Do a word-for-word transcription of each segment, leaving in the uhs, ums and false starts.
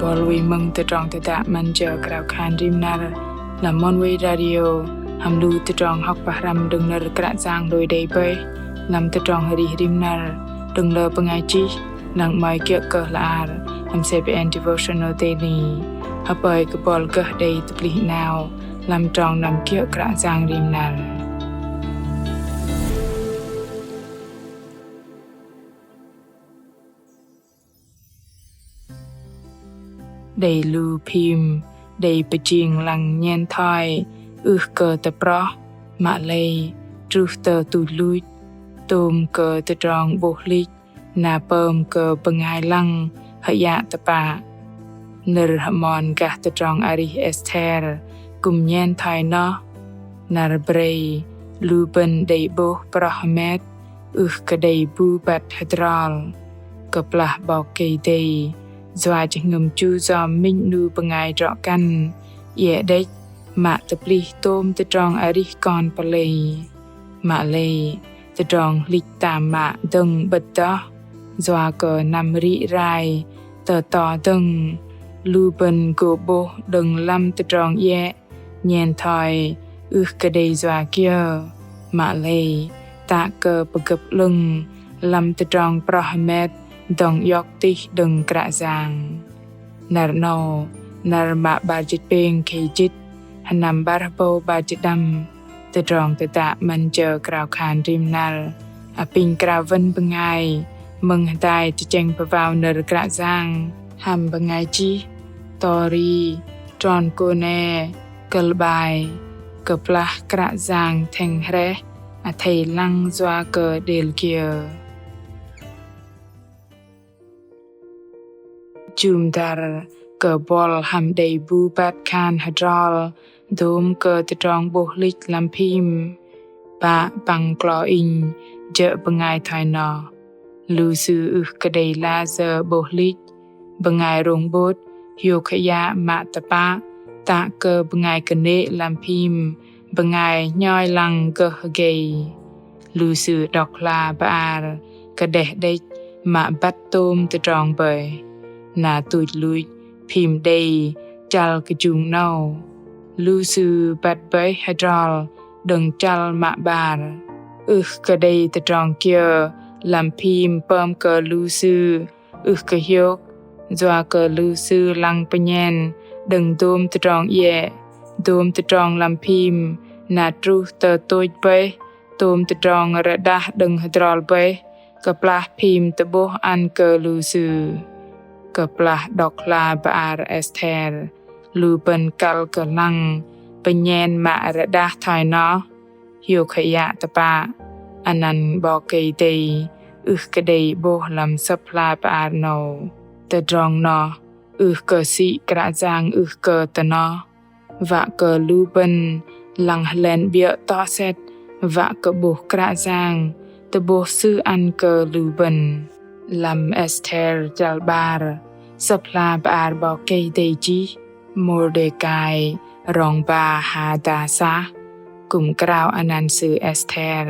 Bol wei mơ̆ng tơdrong tơdă 'Măn Jơ Krao Khan Rim Năr lăm Oneway Radio, hăm lu tơdrong hŏk pơhrăm đơ̆ng nơ̆r Kră Yang lui đei bơih lăm tơdrong arih rim năr đơ̆ng lơ bơngai chih, lăng 'mơ̆i kiơ̆ kơ hla bơar lăm CBN Devotional Daily. Hơpơi kơ bol gơh đei tơplih 'nao lăm trong năm kiơ̆ Kră Yang rim năr. Đei lu phim đei pơjing lăng nhen thoi ưh kơ tơproh, mă lei truh tơ tuch luch, tôm kơ tơdrong 'bôh hlĭch, na pơm kơ bơngai lăng hơiă tơpă. Nơ̆r hơmon gah tơdrong arih Esther kư̆m nhen thoi noh. Năr brei lu bơ̆n đei 'bôh proh hơmet, ưh kơ đei bu băt hơdrol. Kơplah 'Bok Kei-Dei yua jơhngơ̆m chu yom minh 'nu bơngai drŏ-kăn, iĕ đĕch mă tơplih tôm tơdrong arih kon pơlei. Mă lei tơdrong hlĭch tam mă dơ̆ng 'bơ̆t noh, yua kơ năm rĭ rai tơto dơ̆ng, lu bơ̆n gô 'bôh đơ̆ng lăm tơdrong iĕ nhen thoi ưh kơ đei yua kiơ, mă lei tă kơ pơgơ̆p 'lơ̆ng lăm tơdrong proh hơmet dŏng iŏk tih đơ̆ng Kră Yang. Năr 'nâu, năr mă 'bar jĭt pêng khei jĭt, sơnăm 'bar hơbâu 'bar jĭt pơđăm, tơdrong tơdă 'Măn Jơ Krao Khan Rim Năr apinh krao wơ̆n bơngai mơ̆ng hơdai tơchĕng pơwao nơ̆r Kră Yang hăm bơngai chih Tori Tronkone, kơ̆l 'bai: Kơplah Kră Yang thĕng hrĕh athei lăng yua kơ đêl kiơ. Jŭm dăr kơ bol hăm đei bu băt khan hơdrol dôm kơ tơdrong 'bôh hlĭch lăm phim, pă păng klo inh jơ̆ bơngai thoi noh. Lu sư ưh kơ đei layơ 'bôh hlĭch, bơngai rông 'bôt hiôk hơiă mă tơpă, tă kơ bơngai kơnê̆ lăm phim bơngai hnhoi lăng gơh hơgei. Lu sư đŏk hla bơar kơdeh đĕch mă băt tôm tơdrong bơih. Na tuch luch phim đei chăl kơjung 'nâu. Lu sư băt bơih hơdrol đơ̆ng chăl mă 'bar. Ưh kơ đei tơdrong kiơ lăm phim pơm kơ lu sư ưh kơ hiôk, yua kơ lu sư lăng pơnhen đơ̆ng dôm tơdrong iĕ, dôm tơdrong lăm phim na truh tơ tôch bơih, tôm tơdrong rơđah đơ̆ng hơdrol bơih, kơplah phim tơ'bôh ăn kơ lu sư. Kơplah đŏk hla bơar Esther, lu bơ̆n kăl kơ lăng pơnhen mă rơđah thoi noh, hiôk hơiă tơpă, anăn 'Bok Kei-Dei ưh kơ đei 'bôh lăm sơ̆p hla bơar 'nâu. Tơdrong noh ưh kơ sĭ Kră Yang ưh kơ tơ noh, wă kơ lu bơ̆n lăng hơlen 'biơ̆ toh sĕt wă kơ 'bôh Kră Yang tơ'bôh Sư ăn kơ lu bơ̆n. Lăm Esther chăl 'bar, sơ̆p hla bơar 'Bok Kei-Dei chih, Môrdêkai rong ba Hadasa kư̆m krao anăn sư Esther,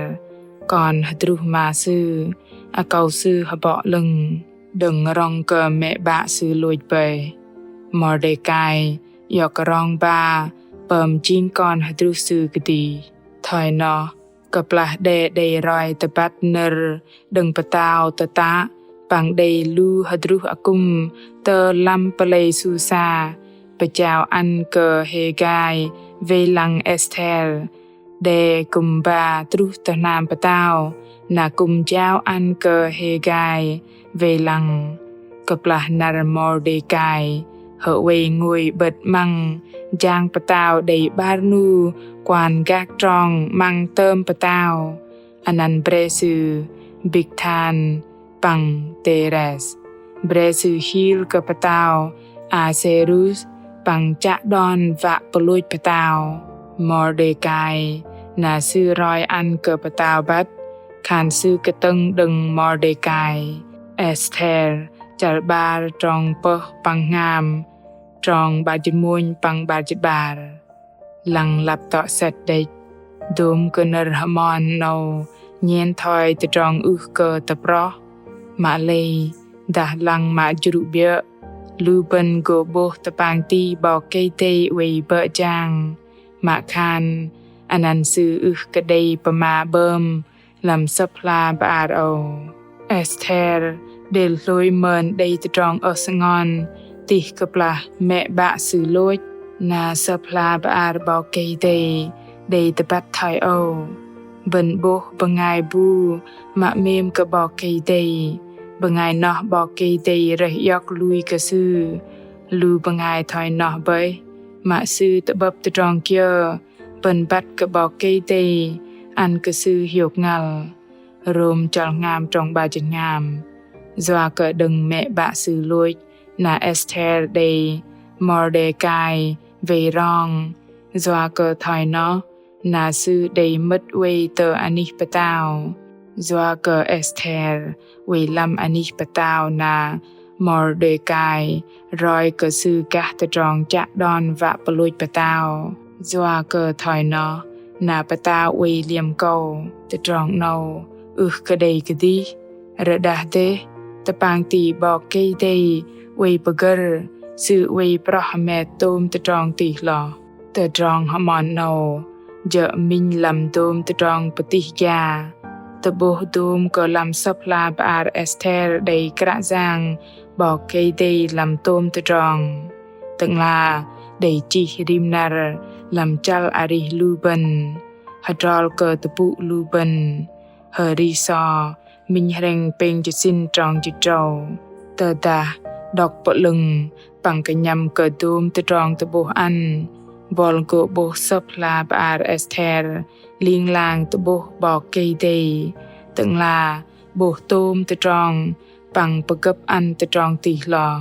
kon hơdruh mă sư, akâu sư hơbŏ 'lơ̆ng. Đơ̆ng rŏng kơ mĕ 'bă sư lôch bơih, Môrdêkai iŏk rong ba pơm jing kon hơdruh sư kơdih. Thoi noh, kơplah đe đei roi tơbăt nơ̆r đơ̆ng pơtao tơtă păng đei lu hơdruh akŭm tơ lăm pơlei Susa pơjao ăn kơ Hêgai wei lăng Esther, đe kư̆m ba truh tơ hnam pơtao na kư̆m jao ăn kơ Hêgai wei lăng. Kơplah năr Môrdêkai hơwei ngôi 'bơ̆t 'măng jang pơtao đei 'bar 'nu kuan gak trong 'măng tơm pơtao, anăn bre sư Bikthan păng Têres. Bre sư hil kơ pơtao Asêrus păng chă đon wă pơlôch pơtao. Môrdêkai na sư roi ăn kơ pơtao băt, khan sư kơtơ̆ng đơ̆ng Môrdêkai. Esther chăl 'bar trong pơh păng hngam, trong 'bar jĭt mônh păng 'bar jĭt 'bar. Lăng lăp tŏ sĕt đĕch, dôm kơ nơ̆r hơmon 'nâu nhen thoi tơdrong ưh kơ tơproh. Mă lei dah lăng mă jrŭ 'biơ̆, Lu bơ̆n gô 'bôh tơpang ti 'Bok Kei-Dei oei bơ̆ jang, mă khan anăn Sư ưh kơ đei pơma 'bơm lăm Sơ̆p hla bơar âu. Esther đêl hlôi mơn đei tơdrong ơh sơngon tih kơplah mĕ 'bă sư lôch. Na Sơ̆p hla bơar 'Bok Kei-Dei đei tơbăt thoi âu: Bơ̆n 'bôh bơngai bu mă 'mêm kơ 'Bok Kei-Dei, bơngai noh 'Bok Kei-Dei rơih iŏk lui kơ sư. Lu bơngai thoi noh bơih, mă sư tơ'bơ̆p tơdrong kiơ, bơ̆n băt kơ 'Bok Kei-Dei ăn kơ sư hiôk ngăl. Rôm chăl hngam trong 'bar jĭt hngam. Yua kơ đơ̆ng mĕ 'bă sư lôch, na Esther đei Mordêkai wei rong. Yua kơ thoi noh, na sư đei mơ̆t oei tơ anih pơtao. Yua kơ Esther oei lăm anih pơtao, na Mordêkai roi kơ sư gah tơdrong chă đon wă pơlôch pơtao. Yua kơ thoi noh, na pơtao oei liêm kâu. Tơdrong 'nâu ưh kơ đei kơdih. Rơđah dêh, tơpang ti 'Bok Kei-Dei oei pơgơ̆r, Sư oei proh hơmet tôm tơdrong tih hloh. Tơdrong hơmon 'nâu jơ̆ minh lăm dôm tơdrong pơtih gia. Tơ'bôh dôm kơ lăm Sơ̆p hla bơar Esther đei Kră Yang 'Bok Kei-Dei lăm tôm tơdrong. Tơ'ngla đei chih rim năr lăm chăl arih lu bơ̆n, hơdrol kơ tơpŭ lu bơ̆n. Hơri sô minh hrĕng pêng jĭt sĭn trong jĭt tơdrâu. Tơdah đŏk pơ'lơ̆ng păng kơnhăm kơ dôm tơdrong tơ'bôh ăn, buăl gô 'bôh Sơ̆p hla bơar Esther ling lang tơ'bôh 'Bok Kei-Dei, tơ'ngla 'bôh tôm tơdrong păng pơgơ̆p ăn tơdrong tih hloh.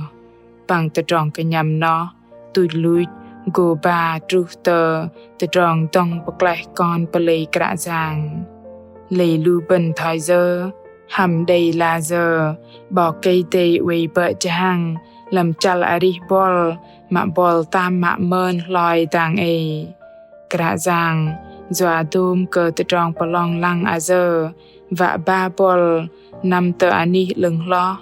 Păng tơdrong kơnhăm noh tuch luch gô ba truh tơ tơdrong dŏng pơklaih kon pơlei Kră Yang. Lei lu bơ̆n thoi yơ, hăm đei layơ 'Bok Kei-Dei oei bơ̆ jang lăm chăl arih buăl, mă buăl tam mă mơn hloi dang ei. Kră Yang yua dôm kơ tơdrong pơlong lăng ayơ wă ba buăl năm tơ anih 'lơ̆ng hloh,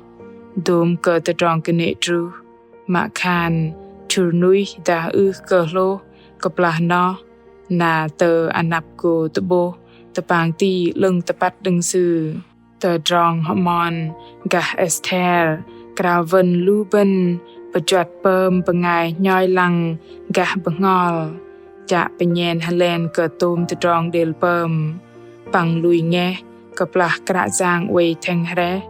dôm kơ tơdrong kơnê̆ truh, mă khan chŭr nuih dah ưh kơ hlôh kơplah noh, na tơ anăp gô tơ'bôh tơpang ti 'lơ̆ng tơpăt đơ̆ng Sư. Tơdrong hơmon gah Esther krao wơn lu bơ̆n pơjuăt pơm bơngai hnhoi lăng gah bơhngol, chă pơnhen hơlen kơ tôm tơdrong đêl pơm, păng lui ngeh kơplah Kră Yang oei tơchĕng hrĕh.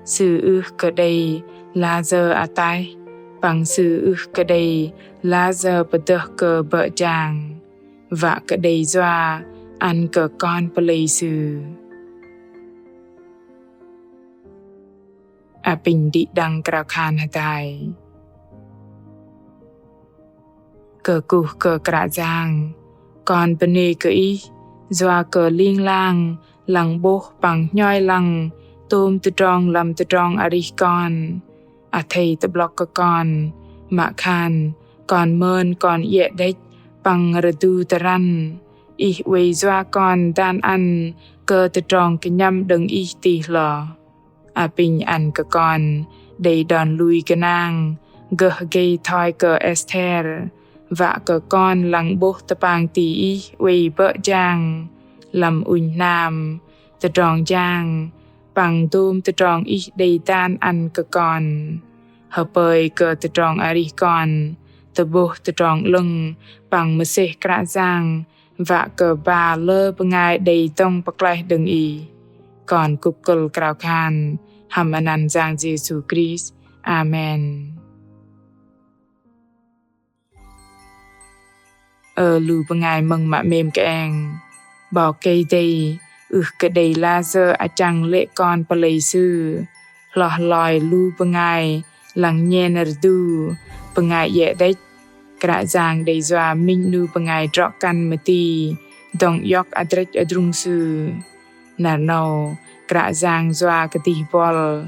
Sư ưh kơ đei layơ ataih, păng Sư ưh kơ đei layơ pơdơh kơ bơ̆ jang, wă kơ đei yua ăn kơ kon pơlei Sư. Apinh đĭ đăng krao khan hơdai. Kơkuh kơ Kră Yang, kon bơnê kơ Ih yua kơ ling lang lăng 'bôh păng hnhoi lăng tôm tơdrong lăm tơdrong arih kon. Athei tơ'blŏk kơ kon, mă khan kon mơn kon iĕ đĕch păng rơdu tơrăn. Ih oei yua kon dan ăn kơ tơdrong kơnhăm đơ̆ng Ih tih hloh. Apinh ăn kơ kon đei đon lui gơnang gơh gei thoi kơ Esther, wă kơ kon lăng 'bôh tơpang ti Ih oei bơ̆ jang lăm ŭnh hnam, tơdrong jang, păng dôm tơdrong Ih đei dan ăn kơ kon. Hơpơi kơ tơdrong arih kon tơ'bôh tơdrong 'lơ̆ng păng mơsêh Kră Yang, wă kơ ba lơ bơngai đei dŏng pơklaih đơ̆ng Ih. Kon kŭp kơ̆l krao khan hăm anăn Yang Yêsu Krist. Amen. Ơ lu bơngai mơ̆ng mă 'mêm kơeng, 'Bok Kei-Dei ưh kơ đei layơ achăng lê̆ kon pơlei Sư hloh hloi lu bơngai lăng nhen rơdu, bơngai iĕ đĕch. Kră Yang đei yua minh 'nu bơngai drŏ kăn mơti dŏng iŏk adrĕch adrung Sư. Năr 'nâu Kră Yang yua kơdih buăl,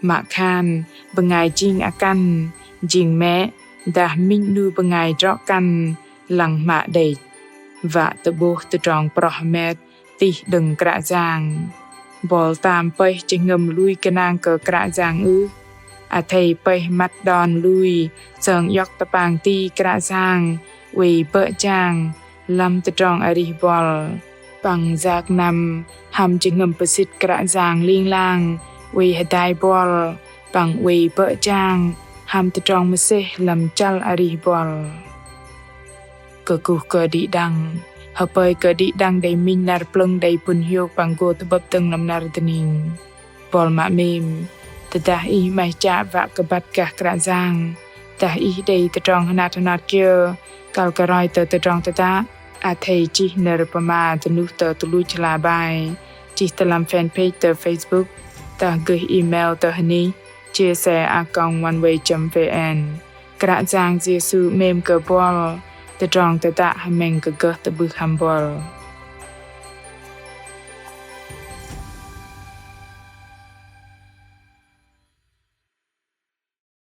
mă khan bơngai jing akăn, jing mĕ, dah minh 'nu bơngai drŏ kăn lăng hmă đĕch, wă tơ'bôh tơdrong proh hơmet tih đơ̆ng Kră Yang. Buăl tam pơih jơhngơ̆m lui gơnang kơ Kră Yang ưh? Athei pơih măt đon lui sơng iŏk tơpang ti Kră Yang oei bơ̆ jang lăm tơdrong arih buăl. Păng yak năm hăm jơhngơ̆m pơsĭt Kră Yang ling lang oei hơdai buăl păng oei bơ̆ jang hăm tơdrong mơsêh lăm chăl arih buăl. Kơkuh kơ đĭ đăng, hơpơi kơ đĭ đăng đei minh năr plơ̆ng đei pŭn hiôk păng gô tơ'bơ̆p dơ̆ng lăm năr dơning. Buăl mă 'mêm, tơdah ih 'maih chă wă kơ băt gah Kră Yang, dah ih đei tơdrong hơnat hơnat kiơ kăl kơ roi tơ tơdrong tơdă, athei chih nơ̆r pơma dơnuh tơ tơluch hla bơar, chih tơ lăm fanpage tơ Facebook, dah gơih email tơ hơnih chia sẻ a còng oneway chấm vn. Kră Yang Yêsu 'mêm kơ buăl, tơdrong tơdă hơmĕng kơ gơh tơ'bưh hăm buăl.